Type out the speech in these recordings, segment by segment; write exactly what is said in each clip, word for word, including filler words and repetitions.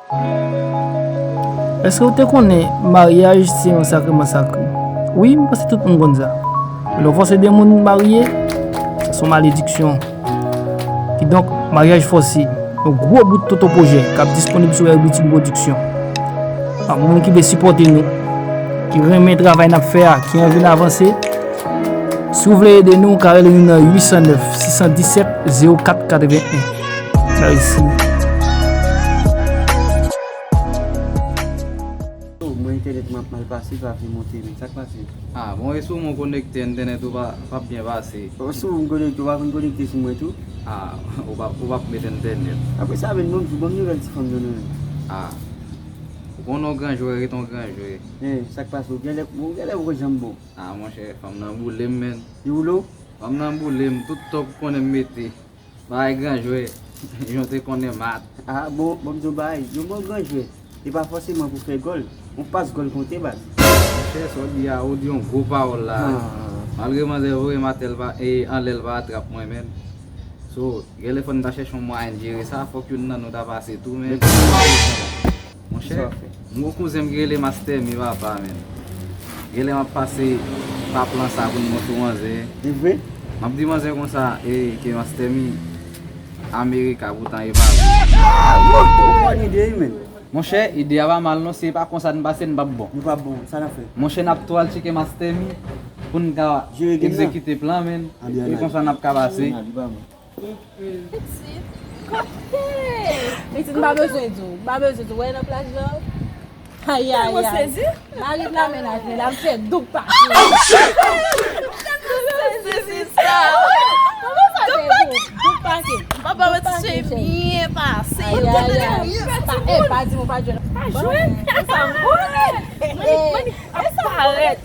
Èske w te konnen maryaj se yon sakreman sakre? Wi, m panse tout moun konn sa. Lè w fòse de moun marye, sa se yon malediksyon. Kidonk, maryaj fòse, yon gwo bout toto pwojè k ap disponib sou Herbie Team Production. Ak moun ki vle sipòte nou, ki renmen travay n ap fè a, ki anvi n avanse, si w vle ede nou, w ka rele nou nan uit san nèf, sis san disèt, zewo kat katreven en. Mèsi. Oh, mwen entènèt mwen ap mal pase, pa vle monte, men sa k pase? Ah, bon, e sou mwen konekte, entènèt ou pa, p ap byen pase. Oh, sou mwen konekte, ou pa konn konekte sou mwen tou? Ah, ou p ap, ou p ap met entènèt. Apre sa, men, bon, bon nouvèl ti fanm nan, non, men. Ah, ou konn yon gran jwè, ret yon gran jwè. Eh, sa k pase? Ou genlè, ou genlè ou janm bon. Ah, monchè, fanm nan boule m, men. Li boule w? Fanm nan boule m, tout top konnen m mete. Bagay gran jwè, jan w te konnen mat. Ah, bon, bon, m di w bagay, yon bon gran jwè, e pa fòseman pou fè gòl, yon pas gòl konte, baz. Monchè, sa w di a, ou di yon gwo pawòl la. Ah. Malgre manzè voye m atè, l pa, e anlè, l pa atrap mwen, men. So, genlè fò n ta chèche yon mwayen jere sa, fòk youn nan nou ta pase tou, men. Monchè, m gon kouzen m ki rele Master Mi papa, men. Genlè m ap pase pa plan sa pou n montre manzè. Li vre? M ap di manzè konsa, e, ke Master Mi Amerika, poutan e pa vre. Ah, bon, ou bòn ide, wi, men. Monchè, ide a pa mal non, si e pa konsa n pase, n p ap bon. Nou p ap bon, sa n ap fè? Monchè, n ap tou al tcheke Master Mi pou n ka egzekite plan, men. E konsa n ap ka pase. Pitit, kote? Pitit, m pa bezwen di w. M pa bezwen di w. Wè nan plaj la. Ay, ay, ay. Mari m nan mennaj mwen la, m fè doub pake. Oh, shit! Kòman sa fè doub? Doub pake. Papa mwen ti cheri byen pase. Ay, ay, ay. Pa, eh, pa di m ou pa jwenn. Pa jwenn. Sa m konnen. Mwen, mwen, ap parèt.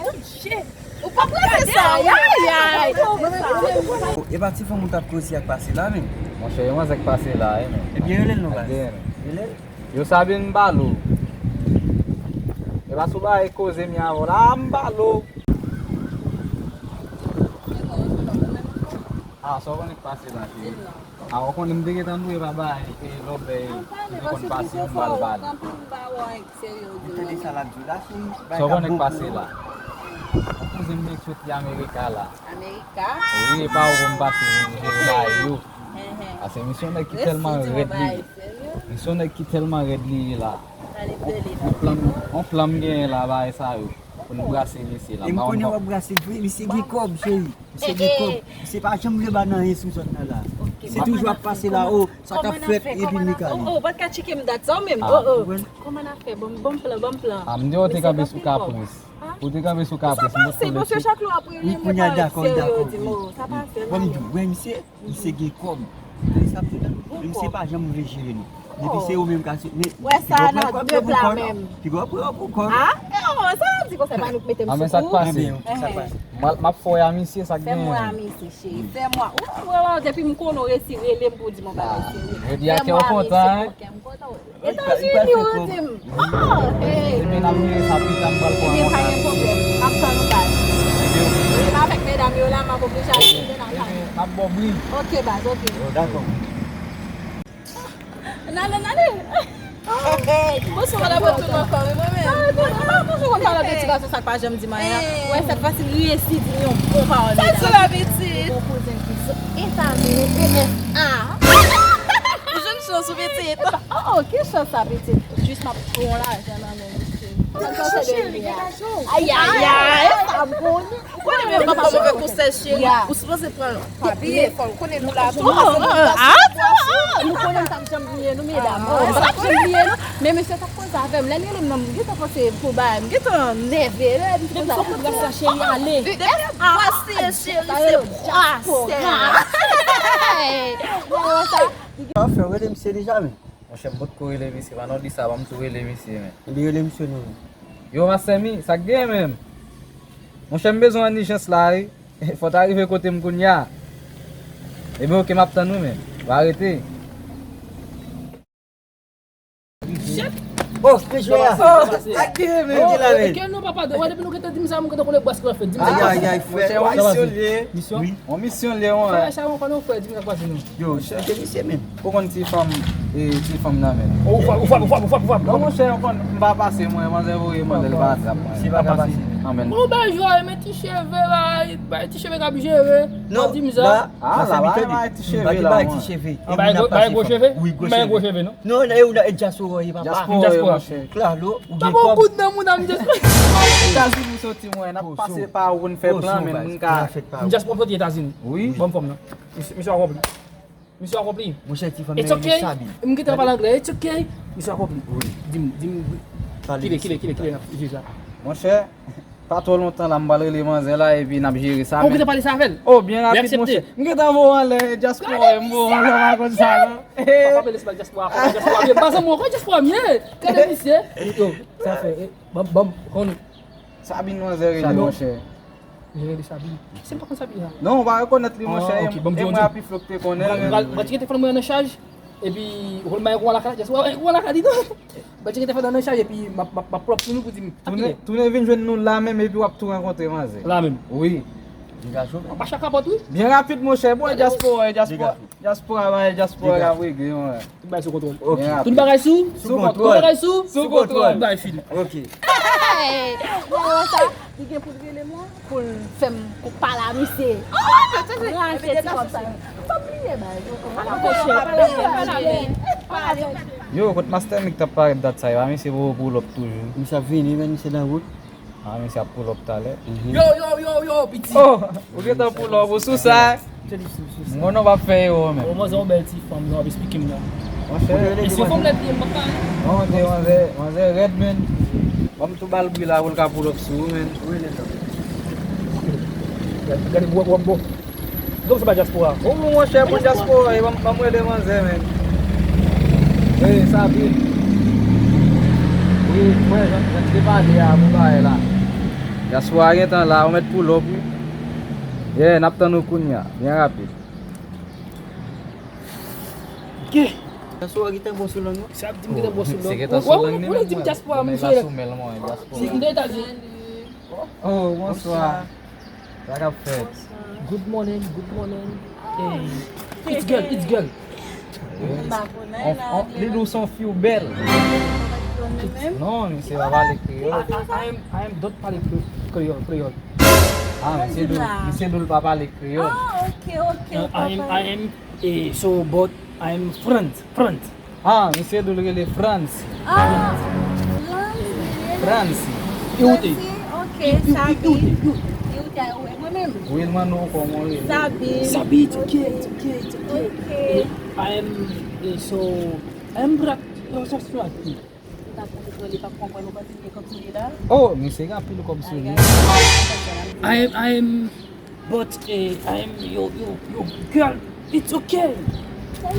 Tout je. Ou p ap rete sa, wi. Ay, ay. E pa ti fanm ou t ap koze ak pase la, men. Monchè, yon manzè k pase la, wi, men. Ebyen, rele l non, baz. Rele l. Yo, Sabine, m pale w. E pa sou bagay koze m ye avè w la, m pale w. Ah, sa w konnen k pase la, cheri? Ah, ou konnen m te gentan dwe pa bay, e, lòbèy, ki te konn pase, m ba l ba l. Tande sa l ap di w la, cheri. Sa w konnen k pase la? Yon kouzen m te soti Amerika la. Amerika? Wi, e pa ou pou m pase, m jere bagay yo. Paske misye yon nèg ki tèlman rèd li. Misye yon nèg ki tèlman rèd li ye la. On plan, on plan m genyen la, bagay sa yo. Pou nou brase mesye la. E m konnen w ap brase vre, misye gen kòb, cheri. Misye gen kòb. Misye pa janm vle ba n anyen sou zòn nan la. Se toujou ap pase la, o, sa k ap fèt, epi li kale. O, ou pa t ka tcheke m dat sa w menm. O, o. Kòman n ap fè? Ban m, ban m plan, ban m plan. A, m di w te kanpe sou kapris. Ou te kanpe sou kapris, m te foule ti. Sa pase, monchè, chak lè w ap rele m, ou pa serye, di m, o, sa pase. Ban m di w, wè misye. Misye gen kòb. Tande sa m di w la. Men misye pa janm vle jere nou. Depi se ou menm k ap sot, men piga w pran kòb yo pou kò w. Piga w pran yo pou kò w. Ah, e, sa w ap di konsa, pa nou k mete m sou kou. Sa k pase? M ap fè w a misye, sa k genyen? Fè m wè a misye, cheri. Fè m wè. Ou wè, depi m konnen w resi rele m pou w di m yon bagay serye. Jodi a kè w kontan, en? Kè m kontan. Etazini, ou di m. Oh, hey. Ebyen, n ap jere sa pita, m pral pran yon taksi. Ebyen, pa gen pwoblèm. M ap tann ou, baz. Ebyen, oke. Ebyen, m avèk medam yo la, m ap oblije al jere nan kay. Ebyen, m ap ba w bri. Oke, baz, oke. Dakò. N ale, n ale. Bonswa, madanm, tout mwen fè, wi, mwen menm. Ah, bon, ah, bonjou, konn pale de ti gason, sa k pa janm di m anyen an. Wè, sèt fwa si li resi di m yon bon pawòl, medam. Sa di la, pitit? Yon kouzen ki sot Etazini, E S A. Ou jwenn chans ou pitit. Epa, oh, oh, ki chans sa, pitit? Jis m ap pran yon lajan nan men misye. Sa m panse de li a. Ay, ay, ay, sa m konnen. Ou konnen menm papa move konsèy, cheri. Ou sipoze pran papye, fò l konnen nou la tou. Oh, oh, oh, ah, oh, oh, nou konnen m p ap janm bliye nou, medam. Oh, m p ap janm bliye nou. Men misye t ap koze avè m. Lè l rele m nan, m gentan panse pou bagay. M gentan nève. Lè m di konsa, cheri, ale. E S A. Pase, cheri, se pase. Anfen, rele misye deja, men. Monchè, m potko rele misye, pandan w di sa, ban m tou rele misye, men. Ebyen, rele misye non. Yo, Master Mi, sa k gen menm? Monchè, m bezwen w an ijans la, wi. Fò w ta rive kote m kounye a. Ebyen, oke, m ap tann ou, men. Pa rete. Shit! Oh, frè jwè a. Sa pase? Ak ki renmen di la, men? Ke non, papa, wè, depi nou gentan di m sa, mwen gentan konnen bas ki w ap fè. Di m sa. Ay, ay, ay, frè. Misyon li ye. Misyon? Wi. On misyon li ye, wi. Fè sa, mwen konnen, frè, di m sa k pase, non. Yo, chèche misye, men. Ou konn ti fanm, e, ti fanm nan, men. Ou fwa, ou fwa, ou fwa, ou fwa, ou fwa. Non, monchè, ou konn, m pa pase, mwen, manzè voye, manzè, li pa atrap mwen. Si pa pase. Anmèn. Ou bèl jwè, men ti cheve, bay, bay ti cheve k ap jere. Non, di m sa. Ah, la, bay ti cheve la, mwen. Bay gwo cheve? Wi, gwo cheve. Bay gwo cheve, non? Non, nan e ou nan e dyaspora ye, papa. Dyaspora ye, monchè. Klalo, ou gen kòb. Papa, ou kout nan moun nan, m dyaspora. Etazini soti mwen, n ap pase pa ou, n fè plan, men moun ka. M dyaspora soti Etazini. Wi. Ban m fòm nan. Misye, misye akonpli. Misye akonpli. Monchè, ti fanm nan rele Sabine. M gentan pale anglè. It's okay. Misye akonpli. Wi. Di m, di m. Kile, kile, kile, kile, n ap jije sa. Monchè, pa twò lontan la, m pral rele manzè la epi n ap jere sa. Ou gentan pale sa avè l? Oh, byen rapid, monchè. M gentan voye w anlè dyaspora, m voye w anlè, w pa konn sa, non. Papa, bèl espwa dyaspora, papa, dyaspora byen. Bazan mwen, kò dyaspora byen. Gade misye. Yo, sa fè, eh, ban m, ban m, konn. Sabine manzè rele, monchè. Li rele Sabine. Se m pa konn Sabine la. Non, ou pa rekonèt li, monchè. Ah, ok, ban m di yon di. E mwen a pi flo k te konnen l. Mwen ti kite fè mwen nan chaj. Epi, ou konn bagay kou lakay, just, ou konn lakay li, non? Mwen ti kite fè nan chaj, epi m ap, m ap, m ap pwòp sou nou pou di m. Tounen, tounen vin jwenn nou la menm, epi w ap tou rankontre manzè. La menm. Wi. Dega cho. An pa chak kapòt, wi. Byen rapid, monchè. Bon, dyaspora, dyaspora. Dyaspora, bay, dyaspora, ka regle, wi. Tout bagay sou kontwòl. Ok. Tout bagay sou? Sou kontwòl. Tout bagay sou? Sou kontwòl. Tout bagay fini. Ok. Hey! Ou wè sa? Li gen pou l rele m la, pou l fè m kou pale a misye. Rache ti kòb sa yo. M pa bliye, bay. Yo, kot Master Mick t ap parèt dat sa yo, a misye pou pull up toujou. Misye ap vini, men misye nan wout. Ah, misye ap pull up talè. Yo, yo, yo, yo, piti. Oh, ou gentan pull up, ou sou sa? M konnen w p ap fè ewo menm. Bon, manzè yon bèl ti fanm, jan w ap esplike m nan. Monchè. E si yon fanm lèd li ye, m p ap pale. Non, manzè, manzè, manzè rèd, men. Ban m tou ba l bri la pou l ka pull up sou ou, men. Wi, nèg la. Gade, gade, wòb, wòb, bon. Donk se pa dyaspora. Ou, monchè, bon dyaspora, e ban m, ban m rele manzè, men. Ey, Sabine. Wi, mwen, jan, jan te pale a, pou bagay la. Dyaspora gentan la, ou mèt pull up, wi. Yeah, n ap tann ou kounye a, byen rapid. Ok. Dyaspora gentan bon sou lang, non? Sa ap di m gentan bon sou lang. Se gentan sou lang, li menm, mwen. Ou di m dyaspora, m jwe. Sou mèl, mwen, dyaspora. Si m de Etazini. Oh, bonswa. Sa k ap fèt? Good morning, good morning. Hey, it's girl, it's girl. Li di w se yon fi w bèl. Non, misye pa pale kreyòl. I, I, I am, I am don't pale kre-, kreyòl, kreyòl. Ah, misye di w, misye di w l pa pale kreyòl. Ah, ok, ok. Uh, I am, I am, eh, so, but I am French, French. Ah, misye di w l rele Frans. Ah, Frans. Frans. Iute. Ok, Sabi. Iute, mwen menm. Wi, l mande w kòman w rele. Sabi. Sabi, it's ok, it's ok, it's ok. Ok. I am, eh, so, I am black, black, black. Ou ta konprann, li p ap konprann, ou panse li gen kòb sou li la? Oh, misye gen anpil kòb sou li. I am, I am, but, eh, I am, yo, yo, yo, girl, it's okay.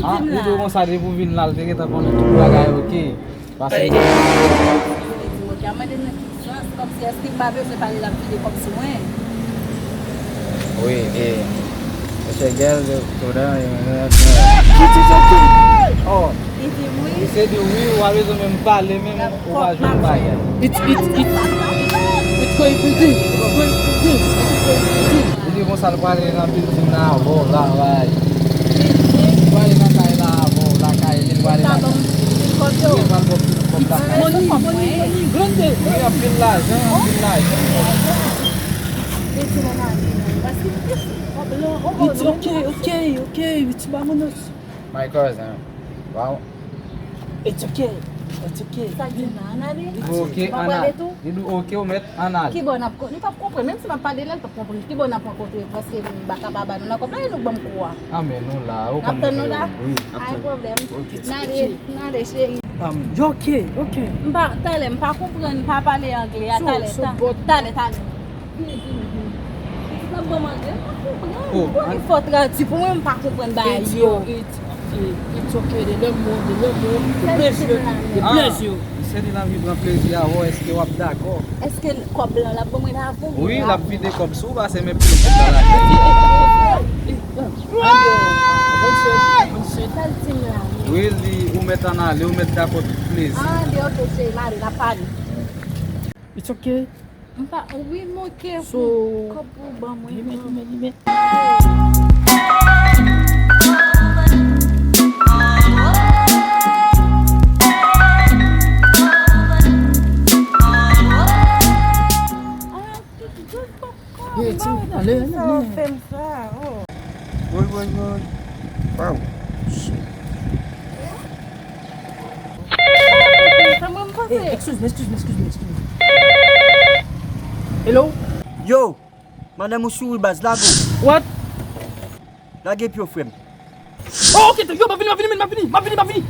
Ah, li di w konsa depi w vin la, l te gentan konnen tout bagay ok. Paske li di m, ok, a mande nan ki sans, kòmsi èske m pa bezwen pale, l ap vide kòb sou mwen. Wi, e, mesye Gèl, Kodan, e, e, e. It is okay. Oh. Li di wi. Misye di wi, ou pa bezwen menm pale, menm ou pa jwenn bagay. It's, it's, it's, it's going to be, it's going to be, it's going to be. Li di konsa l prale nan bilding nan avè w la, bay. Li prale nan kay la avè w, lakay li, li prale nan. Li pral ba w pil kòb la. Money, money, money, grande. Wi, anpil lajan, anpil lajan. It's okay, okay, okay, it's my money. My cousin. Wow. It's okay. It's okay. Sa k di la, ann ale? It's okay, ann ale. Li di w ok, ou mèt ann ale. Ki bò n ap ko-, li p ap konprann. Menm si m ap pale la, li p ap konprann. Ki bò n ap rankontre? Paske m pa ka pa ba nou nan kòb la, e nou k ban m kou a. Ah, men nou la, ou konn nou la. Wi. Pa gen pwoblèm. N ale, n ale, cheri. Um, you okay, okay. M pa, talè, m pa konprann, m pa pale anglè a, talè, talè, talè. Pitit la ban m anglè, m pa konprann. Bon, li fò tradui pou mwen, m pa konprann bagay yo. It's, it's, it's okay, de l'amour, de l'amour, de pleasure, de pleasure. Misye di l anvi pran plezi avè w, èske w ap dakò? Èske kòb lan l ap ban mwen avè w? Wi, l ap vide kòb sou ou, pase men pil kòb lan la. Wi, l di ou mèt ann ale, ou mèt dakò. An de oto se la, la pale. It's okay. M pa, wi, m oke. So, kòb pou ban mwen. Gimme, gimme, gimme. Ye, ti, ale, ale, ale. Woy, woy, woy. Waw. Shit. Sa mwen m pase. Hey, excuse me, excuse me, excuse me, excuse me. Hello? Yo, madanm ou souri baz, lage w. What? Lage pye w, frè m. Oh, ok, yo, m ap vini, m ap vini, m ap vini, m ap vini, m ap vini.